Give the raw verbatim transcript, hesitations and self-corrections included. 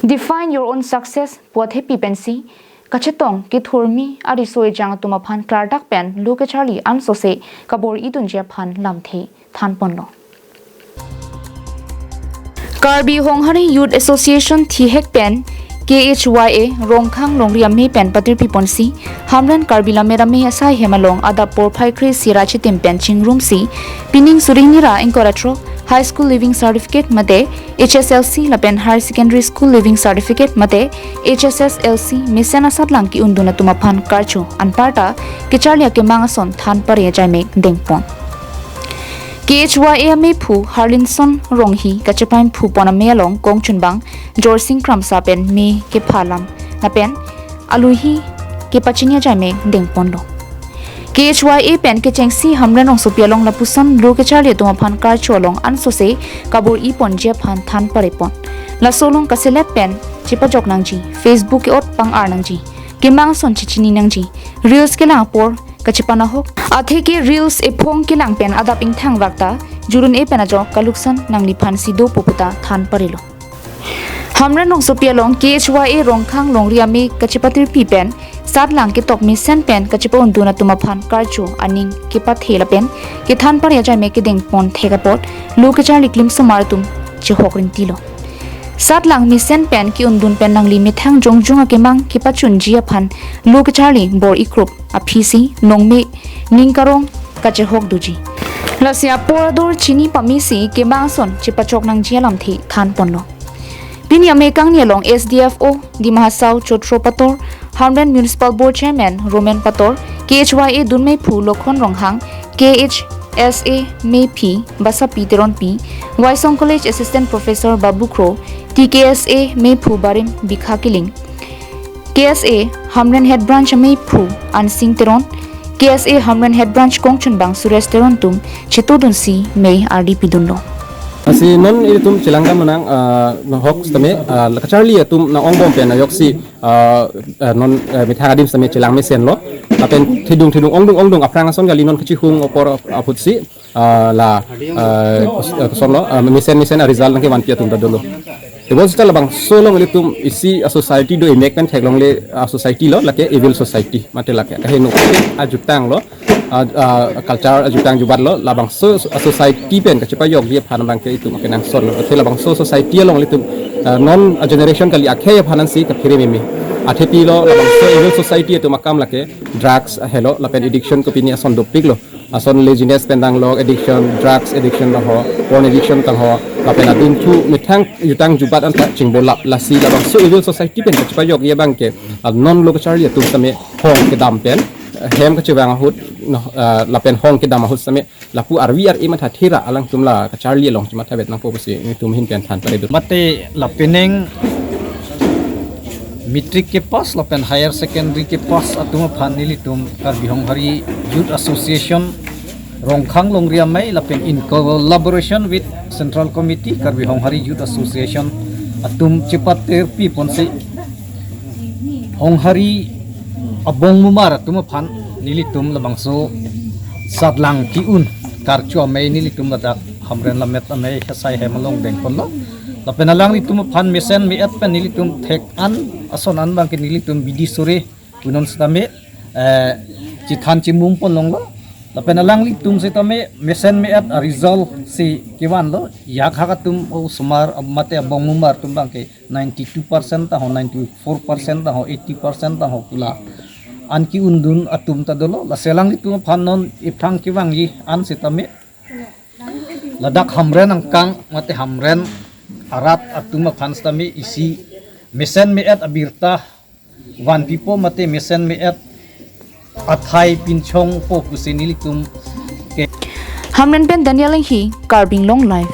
Define your own success pu athepi pensi kachetong kethurmi ariso ejang atum aphan klardak pen lo kecharli ansose kabor-idunji aphan lamthe thanponlo. Karbi Honghari Youth Association thihek pen K H Y A Rongkhang Longri Amei pen patirpi ponsi Hamren Karbi Lammet Amei asai hem along adap porphai kre-isi ra chitim pen chingrumsi pining suri hini ra ingkoi ra throk High School Leaving Certificate mate H S L C lapen Higher Secondary School Leaving Certificate mate H S S L C mesen asatlang ke-undun atum aphan karcho anparta kecharli akemang ason than pare ajaime dengpon. K H Y A ameiphu Harlinson Ronghi kachepainphu pon amei along kongchunbang Jorsing Kramsa pen me kephalam lapen aluhi kepachini ajaime dengponlo. K H Y A pen kechengsi Hamren Rongsopi along lapuson lo kecharli atum aphan karcho along ansose kabor-iponji aphan than parepon. Laso along kaselet pen chepajok nangji, Facebook ke-ot pang-ar nangji, kemang ason chechini nangji, reels kelang apor kachepanahok, atheke reels ephong kelang pen adap ingthang vakta jurun e pen ajok kaluksan nangliphan si dopo puta than parelo. Hamren Rongsopi along K H Y A Rongkhang Longri Amei kachepatirpi pen satlang ketok mesen pen kachepa-undun atum aphan karcho aning kepathe lapen kethan pare ajaime kedengpon thek apot lo kecharli klimsomar atum chehok ringtilo. Satlang mesen pen ke-undun pen nangli methang jongjung akemang kepachunji aphan lo kecharli bor-ikrup aphisi nongme ning karong kachehok doji. Lasi apor ador chini pamisi kemang ason chepachok nangji alamthe thanponlo. Pini amei kangni along S D F O Dima Hasao Chotro Pator, Hamren Municipal Board Chairman Roman Pator, K H Y A dunmeiphu Lokhon Ronghang, K H S A meiphi Basapi Teronpi, Waisong College Assistant Professor Babu Kro, T K S A meiphu Barim Bikha Killing, K S A Hamren Head Branch ameiphu Ansing Teron, K S A Hamren Head Branch kongchunbang Suresh Teron atum chetodunsi mei ardi pidunlo. Lasi non ilitum chelang dam nang, ah, nahok sitame, ah, kacharli atum nang-ongbom pen ajoksi, ah, ah, non, ah, methang adim sitame chelang mesenlo. Lapen thedung thedung ongdung ongdung aphrang ason kali non kachihung apor aphutsi, ah, la, ah, kos-, ah, kosonlo, ah, mesen mesen a-result nangkevanpi atum ta dolo. Tebon sita labangso along ilitum isi a-society do imek pen theklongle a-society lo, lake evil society mate lake kaheno ajutang lo, a, a, culture ajutang jubat lo, labangso a-society pen kachepajokji aphan abangke itum akenangsot lo. Athe labangso society along ilitum, ah, non a-generation kali akhei aphan ansi kaphere meme. Athepi lo labangso evil society atum akam lake drugs helo lapen addiction kopine ason dopik lo. Ason laziness pen dang lo, addiction, drugs addiction tang ho, porn addiction tang ho, lapen adun thu methang jutang jubat anta chingbolap, lasi labangso evil society pen kachepajokji abangke, ah, non lo kacharli atum sitame hong kedam pen, eh, hem kachevang ahut, no, ah, lapen hong kedam ahut sitame lapu arvi ar-e matha thera alangtum la kacharli along chematha vet nangpo pusi nelitum ahin pen than pare dun. Mate la penang matric kepass lapen higher secondary kepass atum aphan nelitum Karbi Honghari Youth Association Rongkhang Longri Amei lapen in collaboration with Central Committee Karbi Honghari Youth Association atum chepatirpi ponsi Honghari abongmumar atum aphan nelitum labangso satlang ke-un karcho amei nelitum ladak Hamren Lammet Amei asai hem along dengponlo. Lapen alanglitum aphan mesen me-et pen nelitum thek an ason an abangke nelitum bidi sore punon sitame, eh, chethan chemum ponlonglo. Lapen alanglitum sitame mesen me-et a-result si kevanlo. Yak hak atum osomar mate abongmumar atum abangke ninety-two percent tang ho, ninety-four percent tang ho, eighty percent tang ho pu la an ke-undun atum ta dolo. Lasi alanglitum aphan non ephrang kevangji an sitame ladak Hamren angkang mate Hamren arat atum aphan sitame isi mesen me-et abirta vanpipo mate mesen me-et athai pinchongpo pusi nelitum ke. Hamren pen Daniel Enghi, Karbi Anglong Live.